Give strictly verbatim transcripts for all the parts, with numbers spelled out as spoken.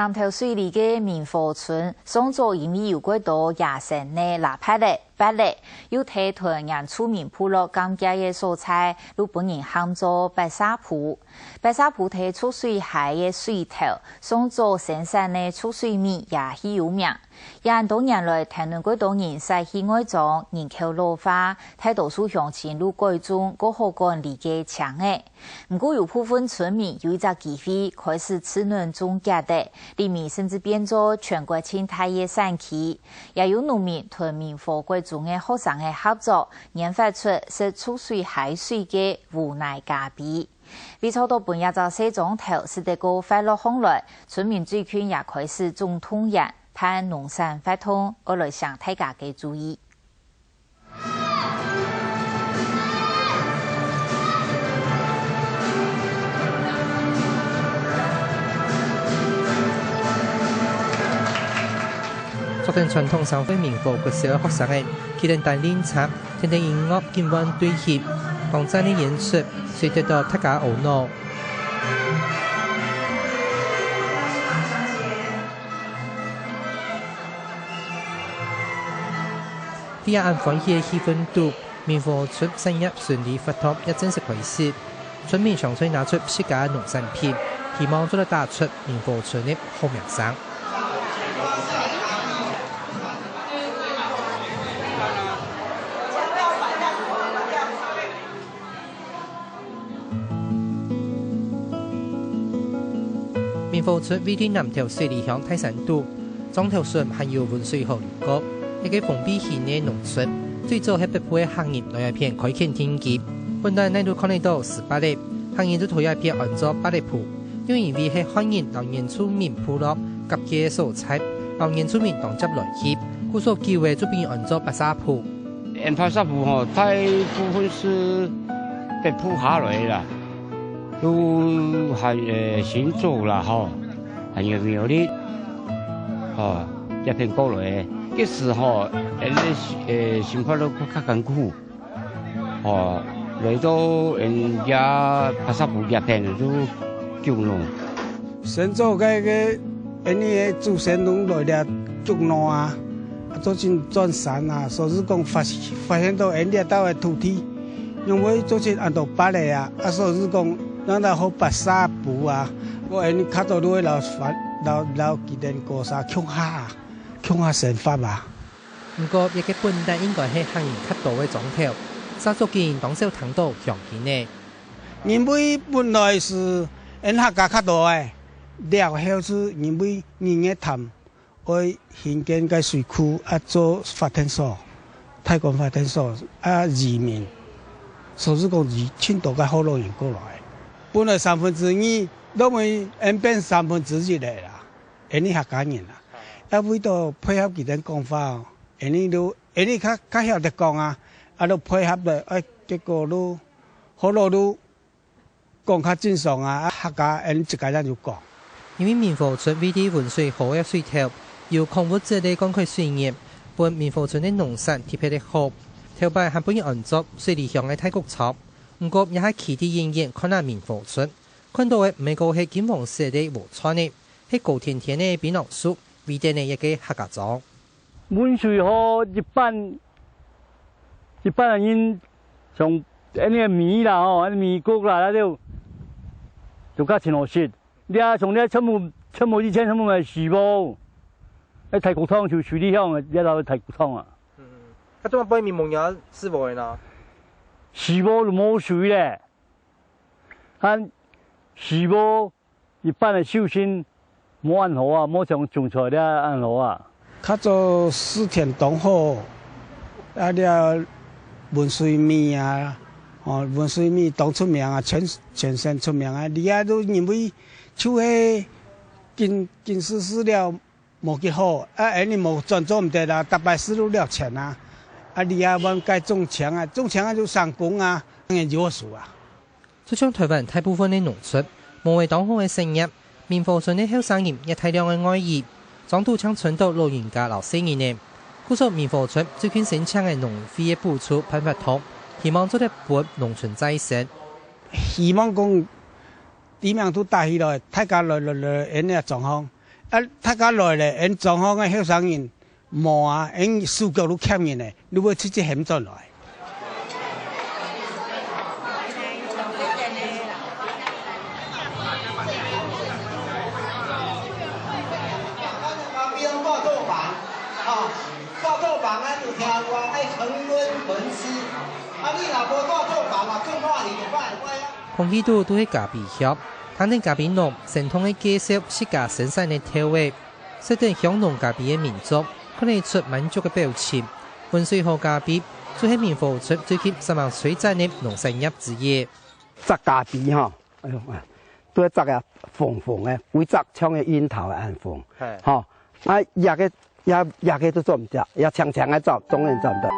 南投水里个明和村，上早因為有幾多野生个抐菝仔、菝仔，又係同原住民部落交界个所在，就分人喊做八沙埔。八沙埔係蓄水溪个水頭，上早生產个蓄水米也係有名。也恁多年來，聽聞幾多人徙去外庄，人口老化，大多數鄉親就改種較好管理个青仔。 毋過有部分村民有一隻機會開始自然種莢仔，這味甚至變做全國盡大个產區。也有農民同明和國中个學生仔合作，研發出識蓄水溪水个無奈咖啡。為做到分這隻細庄頭食得過活絡項來，村民最近也開始種童菸，辦農產活動，愛來醒大家个注意。 著等傳統衫个明和國小个學生仔，企等等輪車，聽等音樂緊換隊形，當讚个演出，隨得到大家阿腦。 在恁歡喜个氣氛肚，明和村產業巡禮活動也正式開始。村民相隨拿出自家个農產品，希望做得打出明和村个好名聲。 明和村位在南投水里鄉大山肚，庄頭脣還有汶水河流過，一個封閉型个農村，最早係北埔个客人來這片開墾定居。本來哪都看得到係菝仔，客人就在這片安做菝仔埔，又因為係漢人摎原住民部落交界个所在，摎原住民當輒來去，故所久仔就分人安做八沙埔。 𫣆八沙埔吼，大部分係北埔下來个啦，都還，呃，新竹啦吼，還有苗栗，吼，這片過來个。該時吼，𫣆个，呃，生活都較艱苦，吼，來到𫣆這八沙埔這片就久咯。先做該個𫣆俚个祖先攏來這畜農啊，啊，做陣轉山啊，所以講發，發現到𫣆這兜个土地，因為做陣恁多菝仔啊，啊，所以講，咱來號八沙埔啊，𠊎𫣆俚較早都會摎，摎，摎佢兜過沙共下啊，共下生活啊。毋過，這個本來應該係客人較多个庄頭，煞足緊當少聽到鄉親个。因為本來係𫣆客家較多个，了後係因為人个貪 愛興建个水庫啊，做發電所，太空發電所啊，移民，所以講移，盡多个福佬人過來。本來三分之二，落尾𫣆變三分之一个啦，𫣆俚客家人啦。啊，為著配合佢兜講話哦，𫣆俚都，𫣆俚較，較曉得講啊，啊，都配合了，哎，結果都，福佬都 講較正常啊，啊，客家𫣆自家也有講。因為明和村位在汶水河个水頭，有礦物質个灌溉水源，分明和村个農產特別个好。頭擺還分人安做水里鄉个大穀倉，毋過這下企在遠遠看啊明和村，看到个毋係過係金黃色个禾塹仔，係高天天个檳榔樹，圍等个一個客家庄。 汶水河一半，一半个人像𫣆俚个米啦吼，𫣆俚米穀啦，該兜，就較盡好食。這像這全部，全部以前全部係時報，該大穀倉就水里鄉个，這兜大穀倉啊。嗯，啊，做麼个背面無人係無个呢？時報就無水咧，啊，時報 一半个收成無恁好啊，無像種出來這恁好啊。較早水田當好，啊，這汶水米啊，哦，汶水米當出名啊，全，全省出名啊。這下都因為就係緊，緊時時了無幾好，啊，𫣆俚無轉做毋得啦，逐擺事都了錢啊。啊，這下換改種青啊，種青啊就省工啊，當然有好處啊。 就像臺灣大部分个農村，無个當好个產業，明和村个後生人也大量个外移，莊肚淨伸到老人家摎細人仔。故所明和村最近申請个農會个補助辦活動，希望做得分農村再生。希望講，知名度打起來，大家來，來，來，𫣆俚个狀況，啊，大家來咧，𫣆庄項个後生人無啊，𫣆手腳都欠人咧，你會直接喊轉來。空氣肚都係咖啡香，聽等咖啡農生動个介紹自家生產个豆仔，食等香濃咖啡个民眾，看得出滿足个表情。溫水好咖啡，就係明和村最近煞猛推展个農產業之一。摘咖啡吼，哎喲，哎，都愛摘啊，紅紅个，有一隻像个櫻桃个恁紅，嘿。吼，啊，這个，這，這个都做毋得，這青青个做，當然做毋得。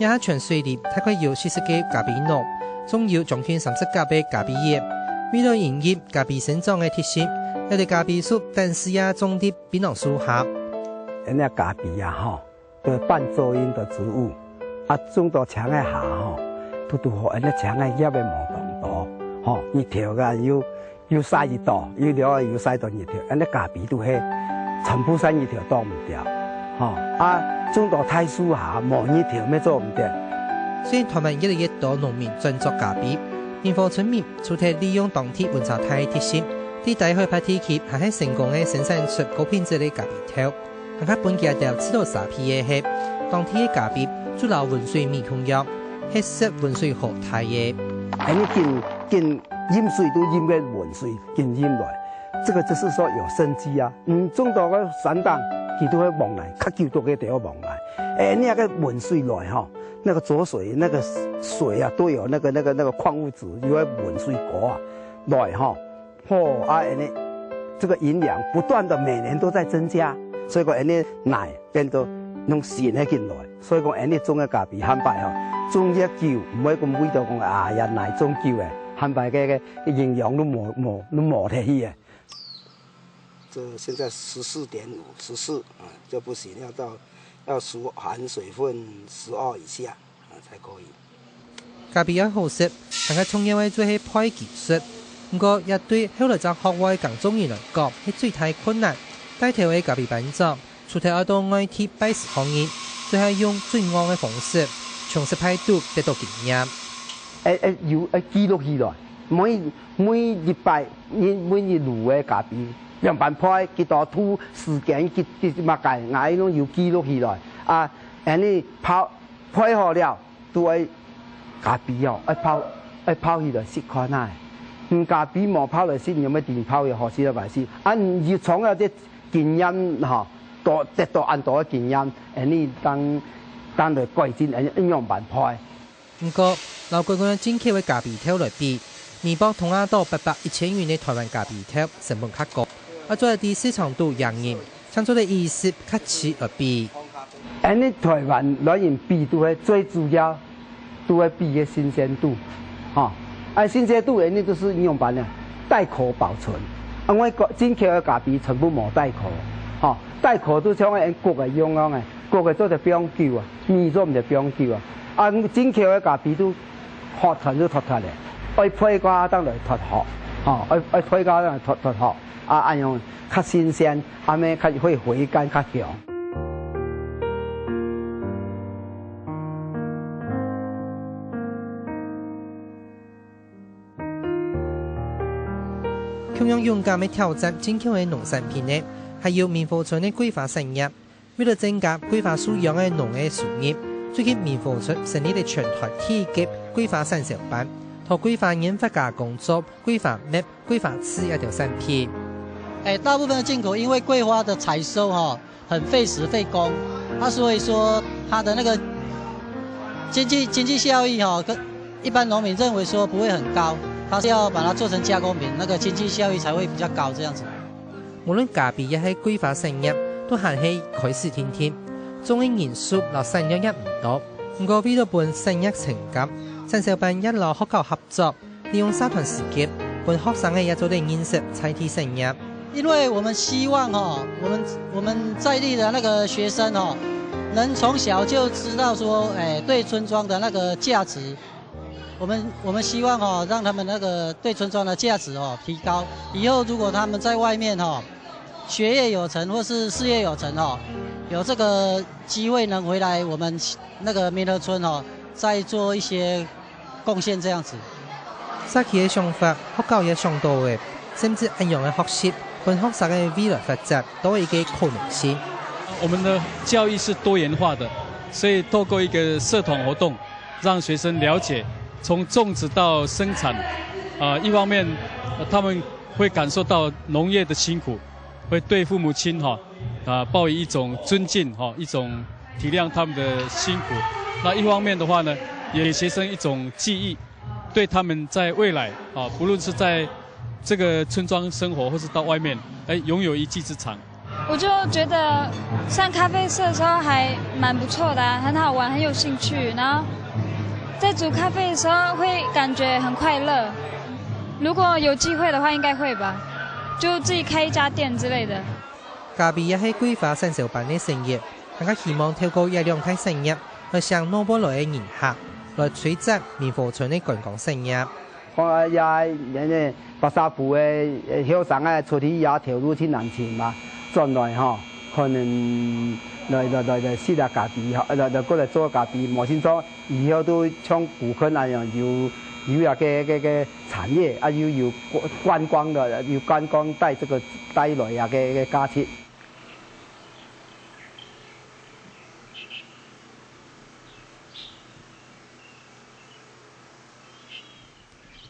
這下全水里大概有四十个咖啡農，種有將近三十甲个咖啡園。為了迎合咖啡生長个特性，這兜咖啡樹等時也種在檳榔樹下。恁樣咖啡啊，吼， 个半遮陰个植物，啊，種到青个下吼，拄拄好，恁樣青个葉仔無當多，吼，日頭啊又，又曬得到，又了又曬到日頭，恁樣咖啡都係全部曬日頭擋毋掉，吼，啊，種到大樹下，無日頭乜做毋得。雖然臺灣越來越多農民轉作咖啡，明和村民除忒利用當地溫差大个特性，在低海拔地區還係成功个生產出高品質个咖啡豆。 還較分佢兜試著沙鼻个係，當地个咖啡就摎溫水米共樣，係食溫水好大个。恁樣緊，緊飲水都飲个溫水，緊飲來。這個就是說有生機啊。嗯，種到个山頂，佢都會望來，較久都會得望來。哎，你那個溫水來吼，那個左水那個水啊，都有那個，那個，那個礦物質，有个溫水果啊，來吼。 好，啊，恁樣，這個營養不斷地每年都在增加，所以講恁樣奶變到攏新个進來，所以講恁樣種个咖啡，下擺吼，種越久，毋會講為著講啊，呀，奶種久个，下擺个，个營養都無，無，都無忒去个。這現在十四點五，十四啊，就不行，要到，要除，含水分十二以下。 啊，才可以。咖啡愛好食，還較重要个就係焙技術。毋過，這對後來正學會个耕種人來講，係最大个困難。帶頭个咖啡班長，除忒愛到外地拜師學藝，最好用最戇个方式，從失敗肚得到經驗。哎，哎，有，哎，記錄起來，每，每一擺，每，每一爐个咖啡，仰般焙，幾多度，時間，幾，幾，麼个，𠊎攏有記錄起來。啊，恁樣泡，焙好了， 都愛咖啡哦，愛泡，愛泡起來食看啊。嗯，咖啡無泡來食，你有無知泡个好食抑歹食？啊，你就從了這經驗吼，多，得到恁多个經驗，恁樣當，當來改進，恁樣，恁樣辦法。毋過，摎國外進口个咖啡豆來比，美國同亞洲八百、一千元个臺灣咖啡豆成本較高，啊，做得在市場肚贏人。 像做得以食較起而比。恁樣臺灣來人比都係最主要，都係比个新鮮度，吼。啊，新鮮度恁樣就是仰般呢？帶殼保存。啊，𠊎國進口个咖啡全部無帶殼，吼。帶殼都像𠊎國个樣樣个，國个做得放久啊，米做毋得放久啊。啊，進口个咖啡都脫脫就脫脫咧，愛焙過後當來脫殼，吼，愛，愛焙過後當來脫，脫殼。 啊，恁樣較新鮮，啊，乜較會回甘較香。共樣勇敢个挑戰進口个農產品呢，還有明和村个桂花產業。 為了增加桂花素養个農个收入，最近明和村成立了全團體个桂花產銷班，同桂花研發加工作、桂花蜜、桂花醋這兜產品。哎，大部分的進口，因為桂花的採收哈，很費時費工，啊，所以說它的那個經濟，經濟效益哈，跟一般農民認為說不會很高，他是要把它做成加工品，那個經濟效益才會比較高這樣子。 無論咖啡也係桂花產業，都還係開始定定，種个人數摎產量也毋多。毋過為了分產業承擔，產銷班也摎學校合作，利用社團時間，分學生仔也做得認識在地產業。因為我們希望哦，我們，我們在地的那個學生哦，能從小就知道說，哎，對村莊的那個價值， 我們，我們希望哦，讓他們那個對村莊的價值哦提高。以後如果他們在外面哦，學業有成或是事業有成哦，有這個機會能回來我們那個明和村哦，再做一些貢獻這樣子。社區个想法，學校也想到个，甚至恁樣个學習，分學生个未來發展多一個可能性。我們的教育是多元化的，所以透過一個社團活動，讓學生了解從種植到生產，啊、一方面，呃，他們會感受到農業的辛苦，會對父母親哈，啊、抱以一種尊敬哈，一種體諒他們的辛苦。那一方面的話呢，也給學生一種記憶，對他們在未來啊，不論是在這個村莊生活，或是到外面，哎，擁有一技之長。我就覺得上咖啡社的時候還蠻不錯的啊，很好玩，很有興趣。然後在煮咖啡的時候會感覺很快樂，如果有機會的話，應該會吧，就自己開一家店之類的。咖啡也係桂花產銷班个生意，大家希望透過這兩大產業，來吸引外背來个人客，來推展明和村个觀光產業。 看啊，也，恁呢，巴沙普个，呃，後生啊，出去也頭路真難尋嘛，轉來吼，可能來，來，來，來試下咖啡吼，來，來過來做咖啡，無想到以後都像古坑恁樣，有，有啊个，个，个產業啊，又有觀，觀光个，有觀光帶這個帶來啊个，个價值。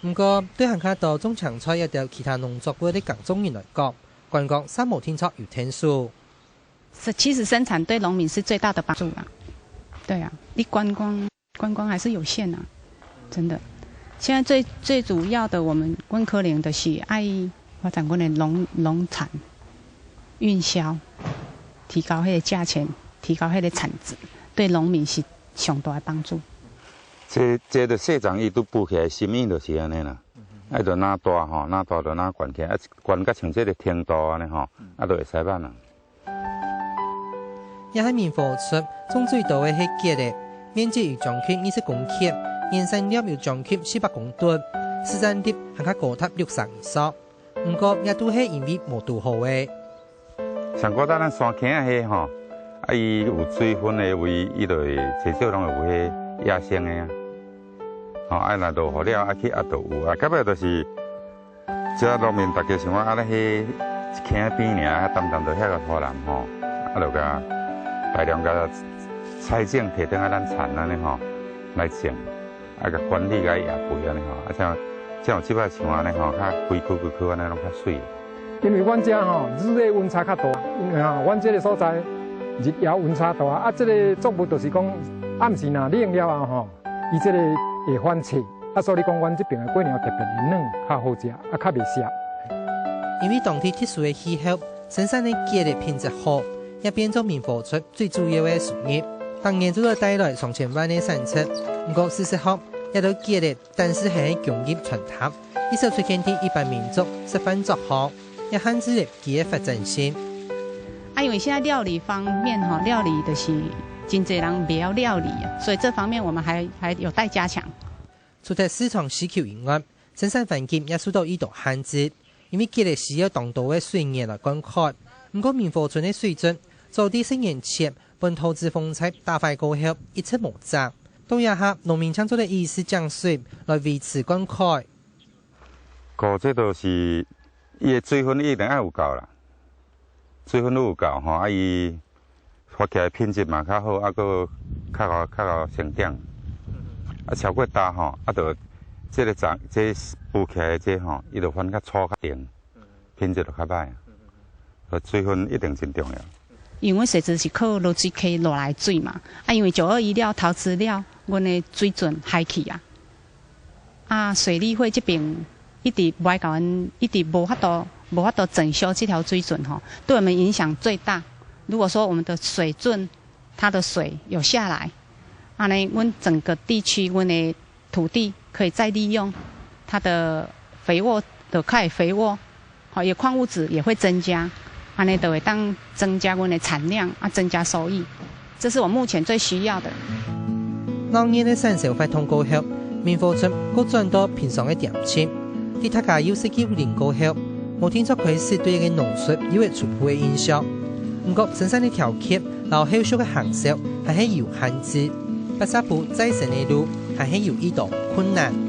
毋過，對還較多種青菜也有其他農作物个耕種人來講，觀光煞無定著有𢯭手。是，其實生產對農民是最大的幫助啦。對啊，你觀光，觀光還是有限啊，真的。現在最，最主要的，我們阮可能就是愛發展阮的農，農產、運銷，提高彼个價錢，提高彼个產值，對農民是上大的幫助。 這，這个社長伊都補起來，心意就是恁呢啦。愛就那大吼，那大就那懸起來，啊，懸甲像這个程度恁呢吼，啊，就會使辦啦。也係明和村種最多个係桔仔，面積有將近二十公頃，年產量有將近四百公噸，市占率還較高達六成以上。 毋過，也都係因為無堵好个。像古早咱山坑仔遐吼，啊，伊有水分个位，伊就會至少攏會有彼野生个啊。吼，啊，若落雨了，啊，去壓就有啊。到尾就是，遮農民逐家想講，啊，咱彼坑仔邊爾，啊，澹澹就遐个土壤吼，啊，就共大量共採種提轉來咱田按呢吼，來種。 啊，共管理共伊也肥按呢吼，啊，像，像有這擺像按呢吼，較規區規區按呢攏較媠。因為阮遮吼，日夜溫差較大，因為吼，阮這个所在日夜溫差大，啊，這个作物就是講暗時若冷了後吼，伊這个會反脆，啊，所以講阮這爿个粿條特別會軟，較好食，啊，較袂澀。因為當地特殊个氣候，生產个桔仔品質好，也變做明和村 最主要个收入。逐年做得帶來上千萬个產值，毋過事實上，這兜桔仔單是還係供給傳統，一手出現在一般民眾食飯桌項，也限制了佢个發展性。啊，因為現在料理方面吼，料理就是真濟人袂曉料理啊，所以這方面我們還，還有待加強。除忒市場需求以外，生產環境也受到一定限制。 因為桔仔需要當多个水源來灌溉，毋過明和村个水圳早在十年前分桃子風災打壞過後，一直無整。到這下，農民淨做得依時井水來維持灌溉。果這都是伊个水分一定愛有夠啦，水分有夠吼，啊伊 發起來品質嘛較好，啊，閣較好，較好生長。啊，超過大吼，啊，就這个長，這補起來的這吼，伊就反較粗較硬，品質就較歹啊。所以水分一定真重要。因為水圳是靠落水溪落來水嘛，啊，因為九二一了、桃子了，阮的水圳害去啊。 啊，水利會這爿一直無愛共阮，一直無法度，無法度整修這條水圳吼，對我們影響最大。如果說我們的水圳，它的水有下來，按呢阮整個地區，阮的土地可以再利用，它的肥沃的可以肥沃， 吼，伊礦物質也會增加，按呢就會當增加阮的產量，啊，增加收益。這是我目前最需要的。鬧熱个產銷活動過後，明和村閣轉到平常个恬靜。在大家又食夠零過後，無定著開始對這个農事有一初步个印象。毋過，生產个條件摎後續个行銷還係有限制，八十步再生个路還係有一段困難。